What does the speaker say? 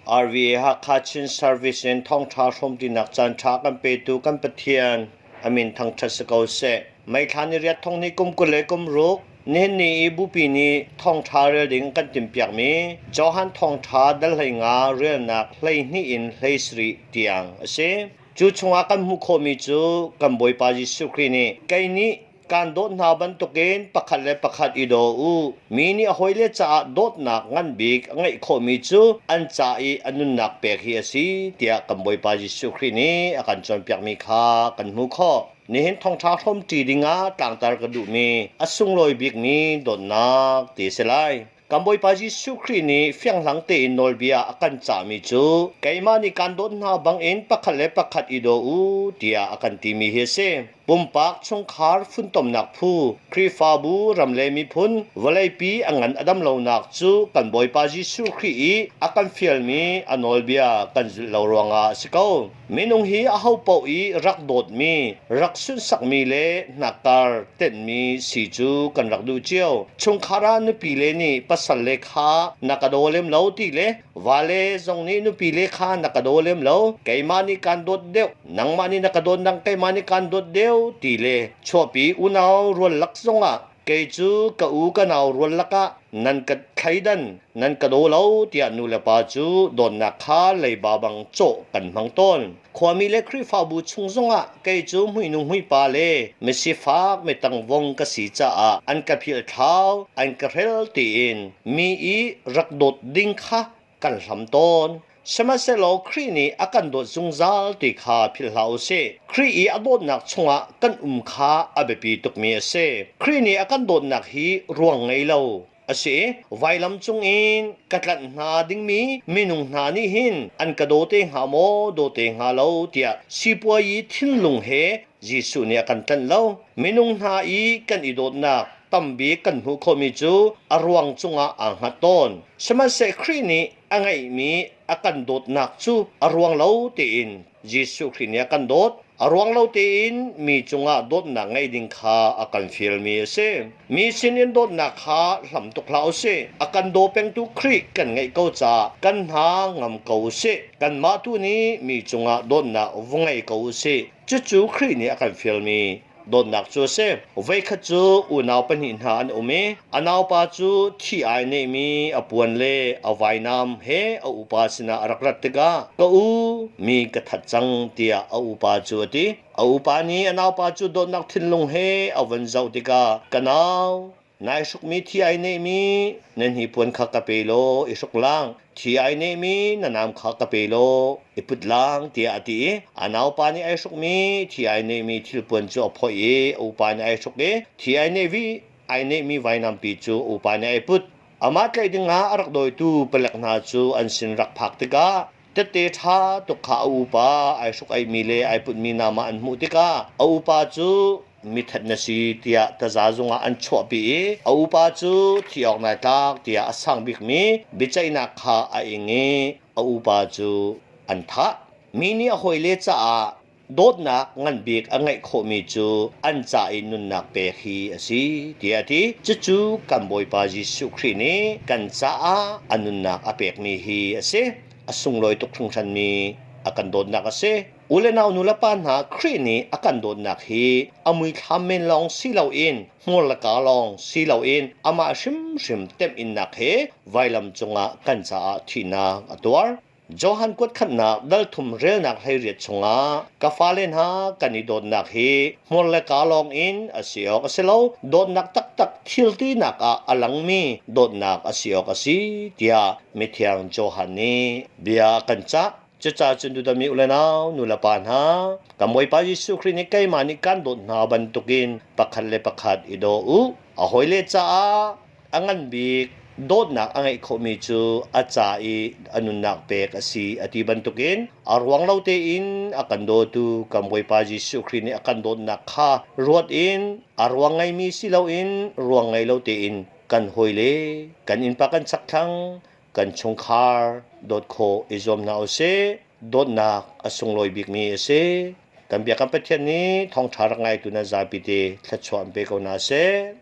RVA Hakha Chin Service in thawngṭha hrawmṭinak caanṭha kan petu kan Pathian a min thangṭhat si ko seh. May thla ni riat thong hnih kum 26 nihin ni i bupi nih thawngṭha rel ding kan timhpiakmi Johan thawngṭha dal 15 relnak 12 in 17 tiang a si. Cu chungah kan hmuh khawhmi cu kan Bawipa Jesuh Khrih nih kei nih Kaan dawt hna bantukin pakhat le pakhat i daw u. Mi nih a hawile caah dawtnak ngan bik a ngeih khawhmi cu an ca i a nunnak pek hi a si tiah kan Bawipa Jesuh Khrih nih a kan cawnpiakmi kha kan hmuh khawh. Nihin thawngṭha hrawmṭi dingah tlangtar ka duhmi a sunglawi bikmi dawtnak ti a si lai. Kan Bawipa Jesuh Khrih nih fianghlang tein nawlbia a kan cahmi cu keimah nih kaan dawt hna bangin pakhat le pakhat i daw u tiah a kan timi hi a si. Pumpak chungkhar funtomnak phu, Khrihfabu, ram le miphun, vawleipi a ngan a dam lonak cu kan Bawipa Jesuh Khrih i a kan fialmi a nawlbia kan zulh lo ruangah a si ko. Minung hi ahopaoh i rak dawtmi, rak sunhsakmi le hnakkar tenhmi si cu kan rak duh cio. Chungkhar ah nupile nih pasalle kha na ka daw lem lo ti le vale zong nih nupile kha na ka daw lem lo, keimah nih kaan dawt deuh, nangmah nih na ka dawt nang keimah nih kaan dawt deuh ti le chuahpi unau rual lak zongah Kei cu ka u ka nau rual lakah nan ka thleidan, nan ka daw lo tiah nu le pa cu dawtnak kha leiba bang cawh kan hmang tawn. Khuami le Khrihfabu chung zongah kei cu hmuinu hmuipa le misifak mitangvong ka si caah an ka philhthlau, an ka hrel tiin mi i rak dawt ding kha kan hlam tawn. Sihmanhsehlaw Khrih nih a kan dawt zungzal ti kha philh hlah u sih. Khrih i a dawtnak chungah kan um kha a biapi tukmi a si. Khrih nih a kan dawtnak hi ruang ngei lo a si i vailam cungin ka tlanh hna dingmi minung hna nih hin an ka daw te hnga maw daw te hnga lo tiah sipuayi thinlung he Jesuh nih a kan tlanh lo. Minung hna i kan i dawtnak tambik kan hmuh khawhmi cu a ruang cungah aa hngat tawn. Sihmanhseh Khrih nih a ngeihmi a kan dawtnak cu a ruang lo tein Jesuh Khrih nih a kan dawt. A ruang lo tein mi cungah dawtnak ngeih ding kha a kan fialmi a si. Mi sinin dawtnak kha hlam tuk hlah u sih. A kan daw pengtu Khrih kan ngeih ko caah kan hna ngam ko u sih. Kanmah tu nih mi cungah dawtnak va ngei ko u sih. Cucu Khrih nih a kan fialmi dawtnak cu a si. Voikhat cu unau pahnih hna an um i a naupa cu thi ai nehmi a puan le a vainam he a upa sinah a rak rat tikah ka u mi ka that cang tiah a upa cu a ti. A upa nih a naupa cu dawtnak thinlung he a von zoh tikah ka nau Nai hrukmi thi ai nehmi na hnipuan kha ka pe law i hruk lang. Thi ai nehmi na nam kha ka pe law i put lang tiah a ti i a naupa nih ai hrukmi thi ai nehmi thilpuan cu a phoih i a upa nih ai hruk i thi ai nehvi ai nehmi vainampi cu a upa nih ai put. Amah tlaih dingah a rak dawitu palek hna cu an sin rak phak tikah tette ṭha tuk kha a upa ai hruk aihmi le ai putmi nama an hmuh tikah a upa cu mithat na si tiah taza zungah an chuahpi i a upa cu thi awk nai tlak tiah a sang bikmi biaceihnak kha a ing i a upa cu an thah. Mi nih a hawile caah dawtnak ngan bik a ngeih khawhmi cu an ca i nunnak pek hi a si tiah a ti. Cucu kan Bawipa Jesuh Khrih nih kan caah a nunnak a pekmi hi a si. A sunglawi tuk hringhranmi a kan dawtnak a si. U le nau nu le pa hna Khrih nih a kan dawtnak hi a muithlam men lawng si loin hmur le kaa lawng si loin amah hrimhrim temhinnak he vailam cungah kan caah thihnak a tuar. Johan kuatkhatnak dal thum relnak 18 chungah ka fale hna kan i dawtnak hi hmur le kaa lawng in a si awk a si lo dawtnak taktak thiltinak ah a langmi dawtnak a si awk a si tiah mithiang Johan nih bia a kan cah. Cucaah cun dudami u le nau nu le pa hna kan Bawipa Jesuh Khrih nih keimah nih kan dawt hna bantukin pakhat le pakhat i daw u. A hawile caah a ngan bik dawtnak a ngeih khawhmi cu a ca i a nunnak pek a si a ti bantukin a ruang lo tein a kan dawtu kan Bawipa Jesuh Khrih nih a kan dawtnak kha ruat in a ruang ngeimi si loin ruang ngei lo tein kan hawile kan innpa kan chakthlang kan chungkhar dawt khawh i zuam hna usih. Dawtnak a sunglawi bikmi a si. Kan biakam Pathian nih thawngṭha rak ngaitu nan zapi te thluachuah an pe ko hna seh.